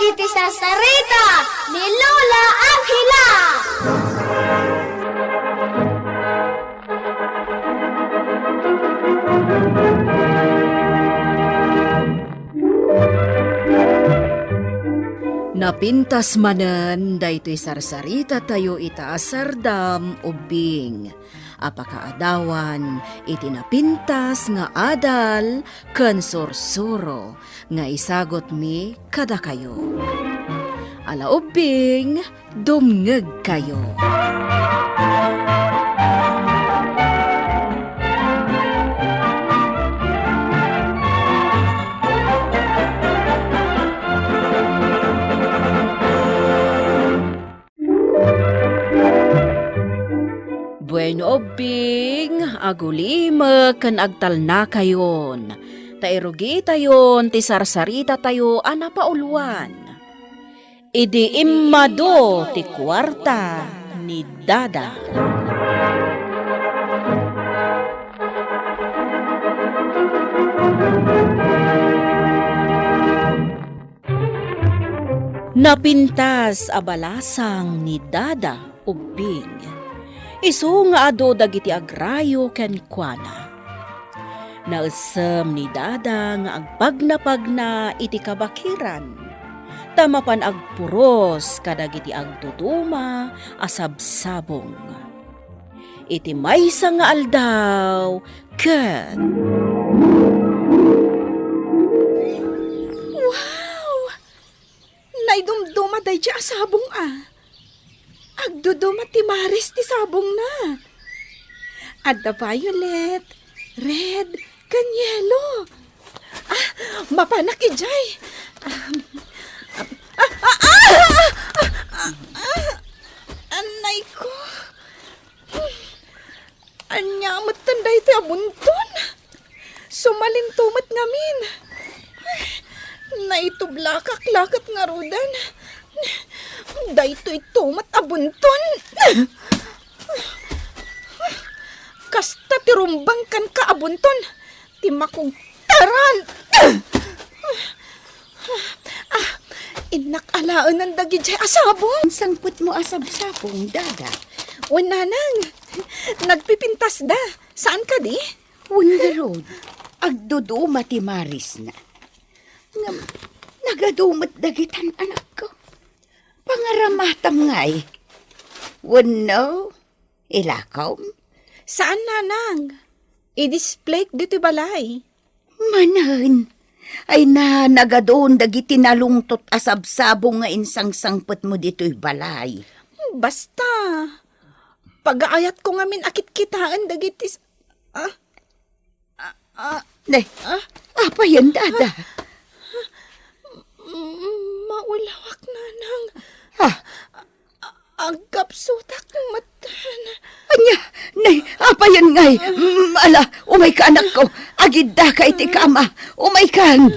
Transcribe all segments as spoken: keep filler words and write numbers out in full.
Iti sarsarita ni Lola Angela. Napintas manen daytoy sarsarita tayo ita a sardam ubbing a pakaadawan iti napintas nga adal ken sursuro nga isagutmi kadakayo. Ala ubbing, dumngegkayo. Bueno, ubbing, agulimek ken agtalnakayon, ta irugitayon ti sarsarita tayo a napauluan. Idi immado ti kuarta ni Dada. Napintas a balasang ni Dada ubbing. Isu nga adu dagiti agrayo kenkuana. Naessem ni Dada nga agpagnapagna iti kabakiran, ta mapan agpuros kadagiti agduduma a sabsabong. Iti maysa nga aldaw, ket Wow! Naidumduma daydiay a sabong a. Agduduma ti maris ti sabongna. Adda violet, red, ken yellow. Ah, mapanak idiay. Ah, ah, ah, ah, ah, ah, ah, anay ko. Ania metten daytoy a bunton? Sumalinto met ngamin. Ay, naitublakak la ket ngaruden. Daytoyto met a bunton. Kasta ti rumbeng kenka a bunton ti makugtaran. Ah, innak alaenen dagidiay a sabong. Sangpetmo a sabsabong, Dada? Wen, Nanang. Nagpipintasda. Saan kadi? Wen ngarud, agduduma ti marisna. Ngem, nagadu met dagitan, anakko. Pangaramatam ngay. Wenno, ilakom? Saan, Nanang. I-displayk ditoy balay. Manen. Ay na, nagadun dagiti nalungtot a sabsabong nga insangsangpetmo ditoy balay. Basta, pagaayatko ngamin a kitkitaen dagiti s-, ah, ah, ah, Ne, ah, apayen, Dada? Ah, mm, maulawak, Nanang. Ah, Agkapsutak metten. Ania? Nay, apayen ngay? Mm, ala, umayka, anakko. Agiddaka iti kama. Umaykan.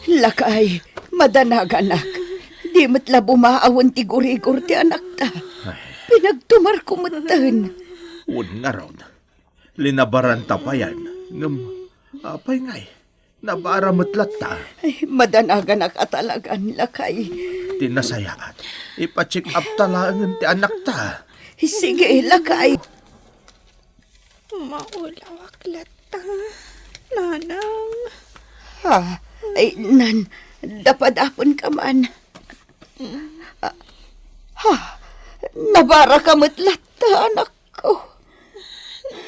Lakay, madanaganak. Di met la bumaawen ti gurigor ti anakta. Ay. Pinagtumarko metten. Wen ngarud. Linabaranta payen, ngem apay ngay, nabara met latta. Ay, madanaganak a talagan, lakay. Ti nasayaat, ipa-check up ta laengen ti anakta. Sige, lakay. Maulawak latta, Nanang. Ha? Ay, nan, dapadapenka man. Ah, ha? Nabaraka met latta, anak. Ko.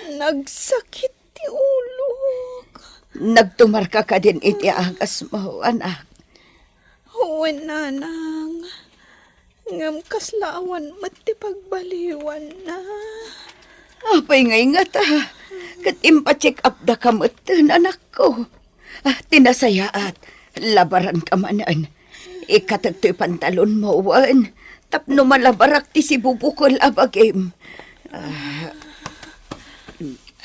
Nagsakit ti ulok. Nagtumarka kadin iti agasmo, anak? Wen, Nanang. Ngem kasla awan met ti pagbaliwanna. Apay ngay ngata? Ket impacheck up daka metten, anakko. Ah, ti nasayaat, labaranka manen. Ikkatek toy pantalonmo, wen, tapno malabarak ti sibubukel a bagim. Ah,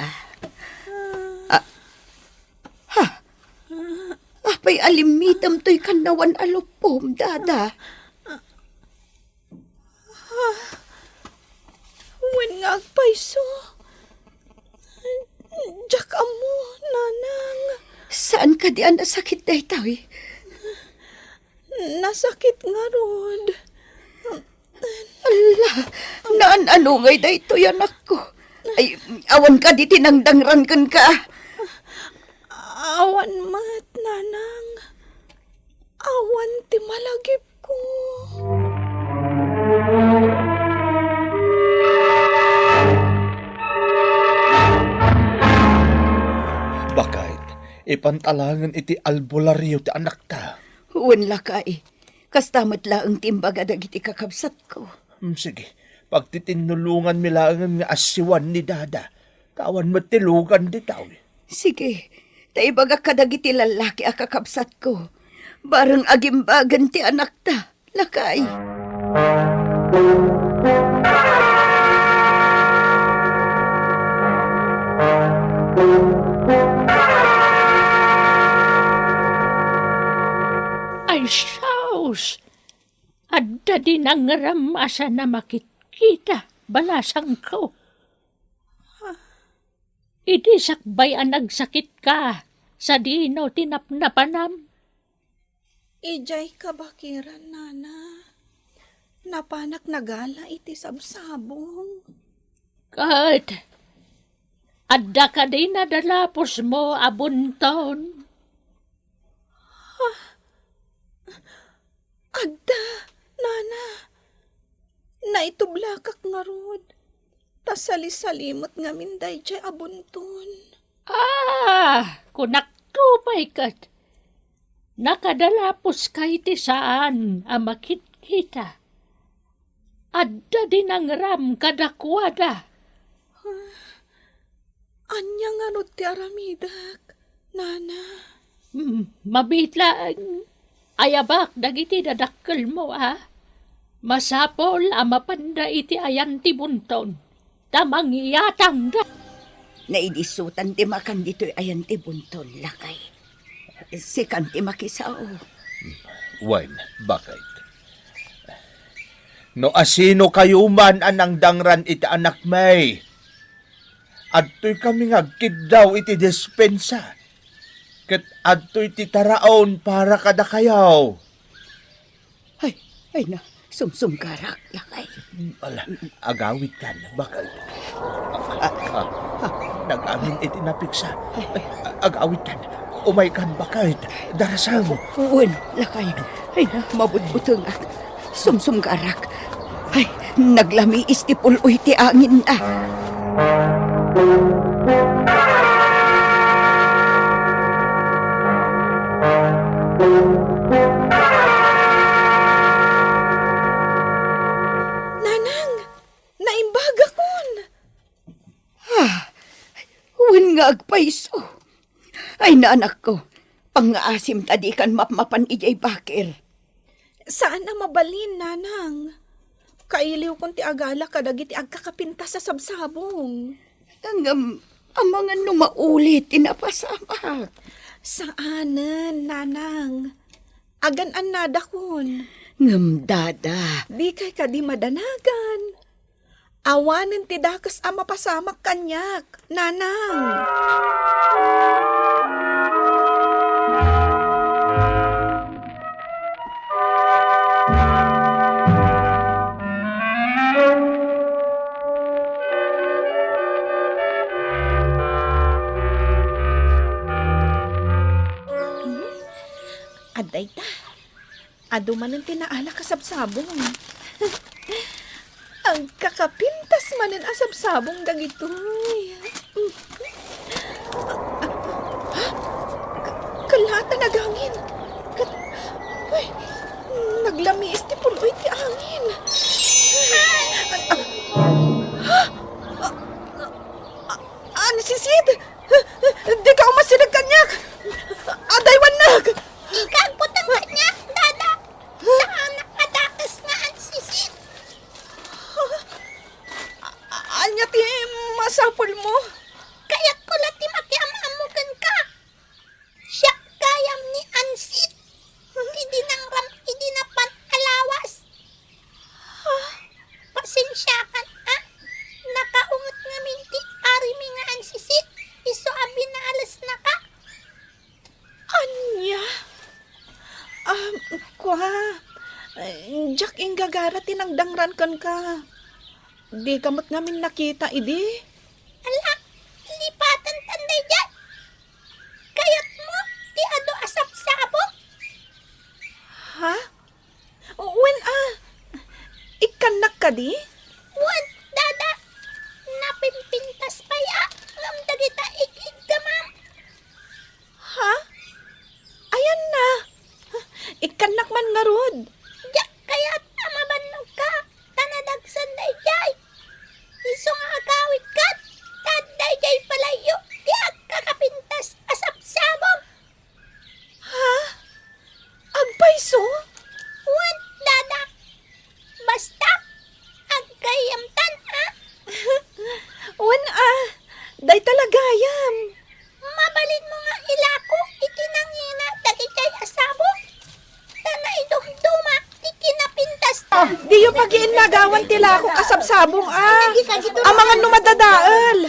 ah, ah, ha? Apay a limmitem toy kannawan a luppom, dada? Wen nga agpayso, Diak ammo, Nanang. Saan kadi a nasakit daytoy? Nasakit ngarud. Alla, naan-ano ngay daytoy, anakko? Ay, awan kadi ti nangdangran kenka? Awan met, Nanang. Awan ti malagipko. Bakit? Ipanta laengen iti albularyo ti anakta. Wen, lakay. Kasta met laeng ti imbaga dagiti kakabsatko. Hmm, sige. Pagtitinnulonganmi laengen nga assiwan ni Dada. Ta awan met ti lugan ditoy. Sige, ta ibagak kadagiti lallaki a kakabsatko. Bareng agimbagen ti anakta, lakay. Ay, sus! Adda di nangrem a saan a makitkita, balasangko. Idi sakbay a nagsakitka, sadino ti napnapanam? Idiay kabakiran, Nana. Napanak nagala iti sabsabong. Ket, adda kadi nadalapusmo a bunton? Adda, Nana. Naitublakak ngarud. Ta salisali met ngamin daydiay a bunton. Ah, kunakto pay ket. Nakadalapuska iti saan a makitkita. Adda di nangram kadakuada. Ania ngarud ti aramidek, Nana? Hmm, mabiit laeng. Ayabak dagiti dadakkelmo, a. Masapul a mapanda iti ayan ti bunton, ta mangyatangda. Naidissutan ti makan ditoy ayan ti bunton, lakay. Sikan ti makisao. Wen, bakit? No asino kayo man a nangdangran iti anakmi, adtoy kami nga agkiddaw iti despensa, ket adtoy ti taraon para kadakayo. Ay, ay na, sumsumgarak, lakay. Ala, agawidkan, bakit? Ah, ah, ah, nag-amin iti napigsa. Ay, agawidkan, umaykan, bakit? Darasam. Wen, lakay. Ay na, mabutbutengak. Sumsumgarak. Ay, naglamiis ti pul-oy ti angin, a. Nanang, naimbagakon. Ah, wen nga agpayso. Ay, na, anakko, pangngaasim ta dikan mapmapan idiay bakir. Saan a mabalin, Nanang. Kailiwkon ti agala kadagiti agkakapintas a sabsabong. Ngem, amangan no mauli ti napasamak. Saanen, Nanang. Agan-annadakon. Ngem, Dada. Dikay kadi madanagan. Awanen ti dakes a mapasamak kaniak, Nanang. Hmm? Adda ita. Adu manen ti naalak a sabsabong. Agkakapintas manen a sabsabong dagitoy. Ha? Ka-, kalaat a nagangin. Kat-, ay, naglamiis ti pul-oy ti angin. Ah, ah, ha? Ah, ah, ansisit! Dika umasideg kaniak! Adaywannak! Dika agbuteng kaniak, Dada! Saanak a dakes nga ansisit! A-, ania ti masapulmo? Kayatko la ti makiam-ammo kenka. Siak gayam ni Ansit. Ti dinangram idi napan a lawas. Pasensiakan, a. Nakaunget ngamin ti arimi nga ansisit. Diak inggagara ti nangdangran kenka. Dika met ngamin nakita idi? Ala, lipatantan daydiay. Kayatmo ti adu a sapsabong? Ha? Wen a. Ikkannak kadi? Wen, dada. Napimpintas pay a ngem dagita ig-iggamam. Ha? Ayanna? Ikkannak man ngarud. Diak kayat a mabannogka, ta nadagsen daydiay. Isu nga agawidkan, ta daydiay palayyo ti agkakapintas a sapsabong. Ha? Agpayso? Wen, dada. Basta, aggayyemtan, a? Wen a, dayta la gayam. Mabalinmo nga ilako iti nangina dagiti a sabong, ta naidumduma ti kinapintas. Diyo pagiinnagawan ti lakok a sabsabong, a. Amangan no madadael.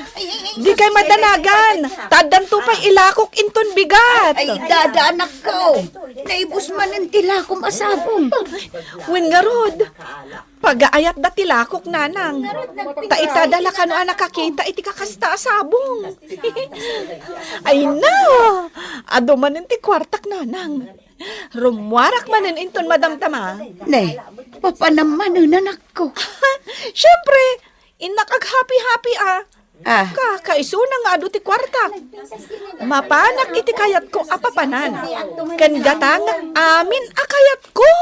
Dikay madanagan, ta addanto pay ilakok inton bigat. Ay, dada, anakko. Naibus manen ti lakom a sabong. Wen ngarud, pagaayatda ti lakok, nanang. Ta itada la kano a nakakita iti kakasta a sabong. Ay, no! Adu manen ti kuartak, nanang. Rummuarak manen inton madamdama. Ne, papanam manen, anakko. Siempre, innak aghapi-hapi a. Ah. Kakaisuna nga adu ti kuartak. Mapanak iti kayatko a papanan. Ken gatangek amin a kayatko.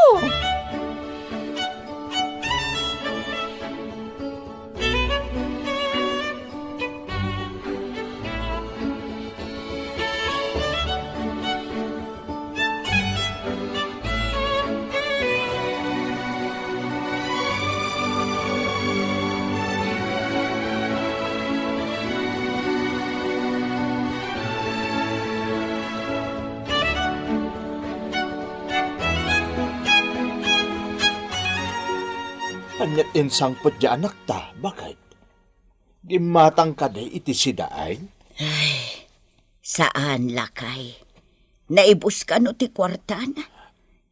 Ania ti insangpet ti anakta, baket? Gimmatang kadi iti sidaen? Ay, saan, lakay. Naibus kano ti kuartana?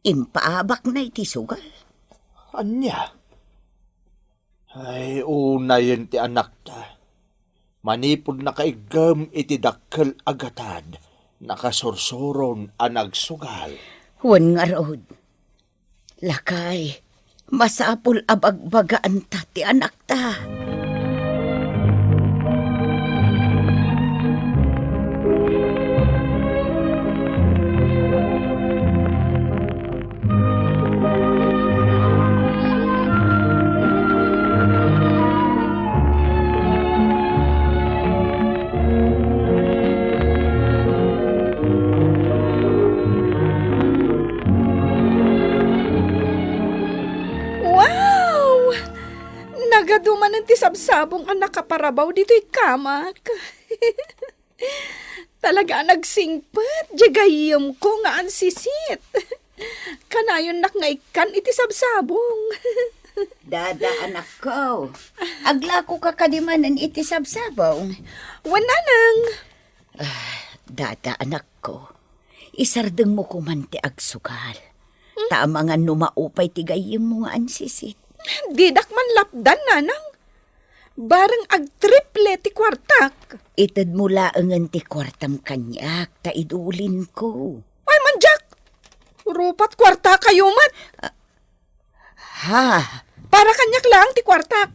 Impaabakna iti sugal. Ania? Ay, unayen ti anakta. Manipud nakaiggem iti dakkel a gatad, nakasursuron a nagsugal. Wen ngarud, lakay, masapul a bagbagaanta ti anakta. Wow! Nagadu manen ti sabsabong a nakaparabaw ditoy kamak. Talaga a nagsingpet diay gayyemko nga ansisit. Kanayonnak nga ikkan iti sabsabong. Dada, anakko, aglakoka kadi manen iti sabsabong? Wen, nanang. Ah, dada, anakko, isardengmo koman ti agsugal. Hmm? Ta amangan no maupay ti gayyemmo nga ansisit. Didak man lapdan, nanang. Bareng agtriple ti kuartak. Itedmo laengen ti kuartam kaniak, ta idulinko. Ay, man diak! Rupat kuartakayo met. Ah. Ha? Para kaniak laeng ti kuartak.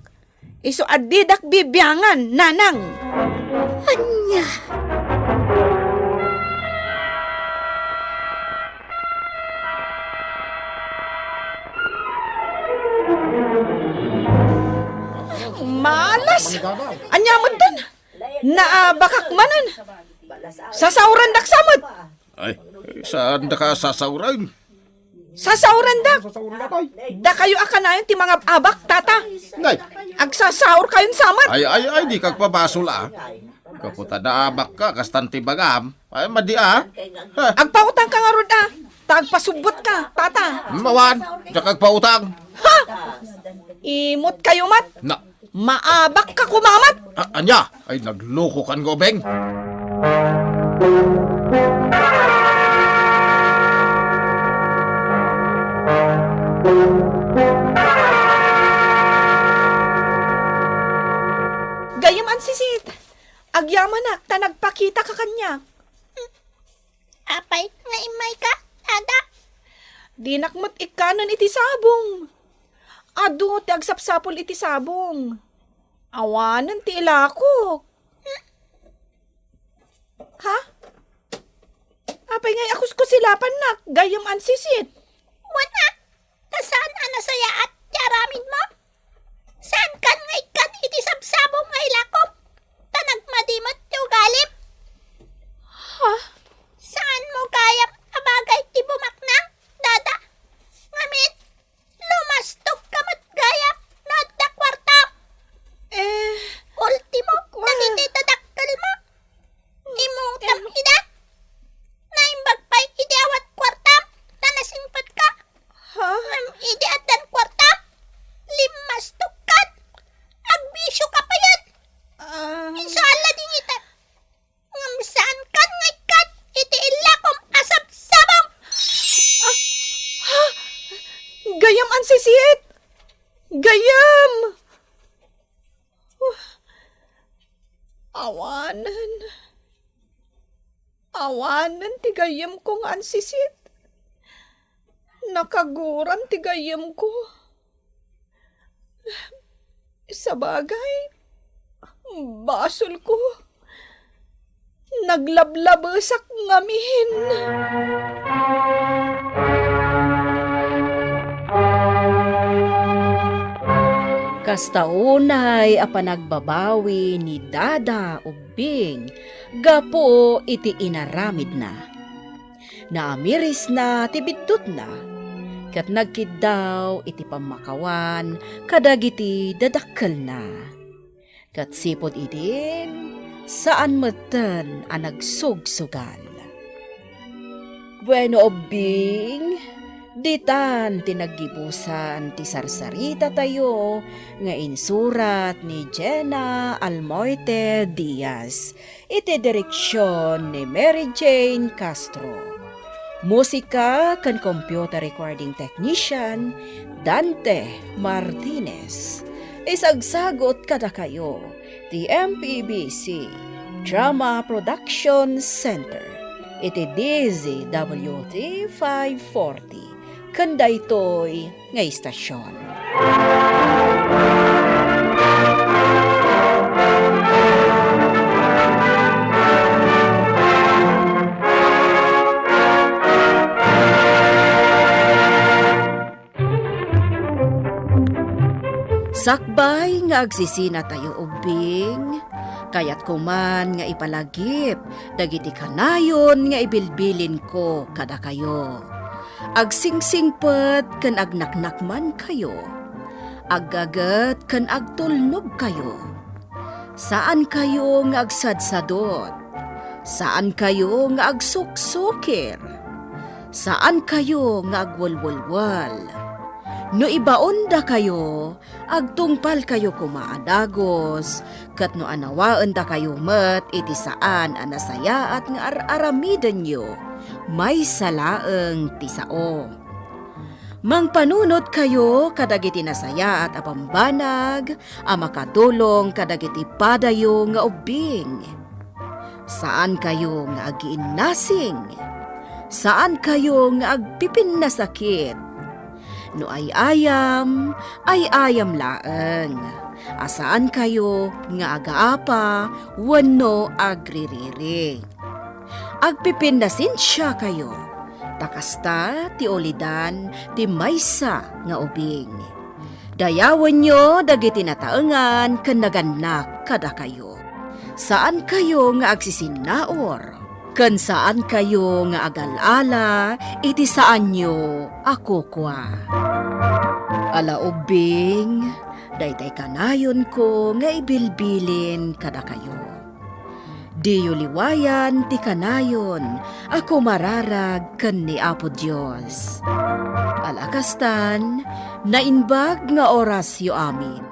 Isu a didak bibiangan, nanang. Ania? Malas! Ania metten? Naabakak manen. Sasaorandak sa met. Ay, saandaka a sasaoran? Sasaorandak. Dakayo a kanayon ti mangab-abak, tata. Nay. Agsasaorkayon sa met. Ay, ay, ay, dika agpabasol, a. Gapu ta naabakka, kastan ti bagam. Ay, madi, a. Ha. Agpautangka ngarud, a. Ta agpasubbotka, tata. Mawan, diak agpautang. Ha? Imutkayo met. Na. Maabakka koma met. A-, ania? Ay, naglokokan nga ubing. Agyamanak ta nagpakitaka kaniak. Apay nga immayka, dada? Dinak met ikkanen iti sabong. Adu ti agsapsapul iti sabong. Awanen ti ilakok. Ha? Apay ngay a kuskusilapannak, gayyem ansisit? Wen a, ta saan a nasayaat ti aramidmo? Saankan nga ikkan iti sabsabong nga ilakom, ta nagmadi met ti ugalim? Ha? Saanmo gayam a bagay ti bumaknang, dada? Ngamin, lumastogka met gayam no adda kuartam. Eh, ultimo, kua- dagiti dadakkelmo, imutam ida. Naimbag pay idi awan kuartam, ta nasingpetka. Ha? Ngem idi addan kuartam, limastogkan. Agbisioka payen. Ah. Inso alla dingita. Ngem saankan nga ikkan iti illakom a sabsabong. Ah, ha? Gayyem ansisit! Gayyem! Awanen. Awanen ti gayyemko nga ansisit. Nakaguram ti gayyemko. Sabagay, basolko. Naglablabesak ngamin. Kasta unay a panagbabawi ni Dada Ubbing gapu iti inaramidna. Naamirisna ti biddutna, ket nagkiddaw iti pammakawan kadagiti dadakkelna. Ket sipud idin, saan metten a nagsugsugal. Bueno, Ubbing, ditan ti naggibusan ti sarsaritatayo nga insurat ni Jenna Almoite Diaz iti direksion ni Mary Jane Castro. Musika ken computer recording technician, Dante Martinez. Isagsagut kadakayo ti M P B C Drama Production Center iti D Z W T five forty. Ken daytoy nga istasyon. Sakbay nga agsisinatayo ubbing, kayatko man nga ipalagip dagiti kanayon nga ibilbilinko kadakayo. Agsingsingpet ken agnaknakmankayo. Aggaget ken agtulnogkayo. Saankayo nga agsadsadot. Saankayo nga agsuksukir. Saankayo nga agwelwelwel. No ibaondakayo, agtungpalkayo koma a dagus, ket no anawaendakayo met iti saan a nasayaat nga ar-aramidenyo, maysa laeng ti sao. Mangpanunotkayo kadagiti nasayaat a bambanag a makadulong kadagiti padayo nga ubbing. Saankayo nga agiinnasing. Saankayo nga agpipinnasakit. No ay-ayam, ay-ayam laeng. A saankayo nga agaapa wenno agririri. Agpipinnasensiakayo, ta kasta ti ulidan ti maysa nga ubing. Dayawenyo dagiti nataengan ken nagannak kadakayo. Saankayo nga agsisinnaur, ken saankayo nga agal-ala iti saanyo a kukua. Ala ubbing, daytay kanayonko nga ibilbilin kadakayo. Diyo liwayan ti kanayon a kumararag ken ni Apo Dios. Ala kastan, naimbag nga orasyo amin.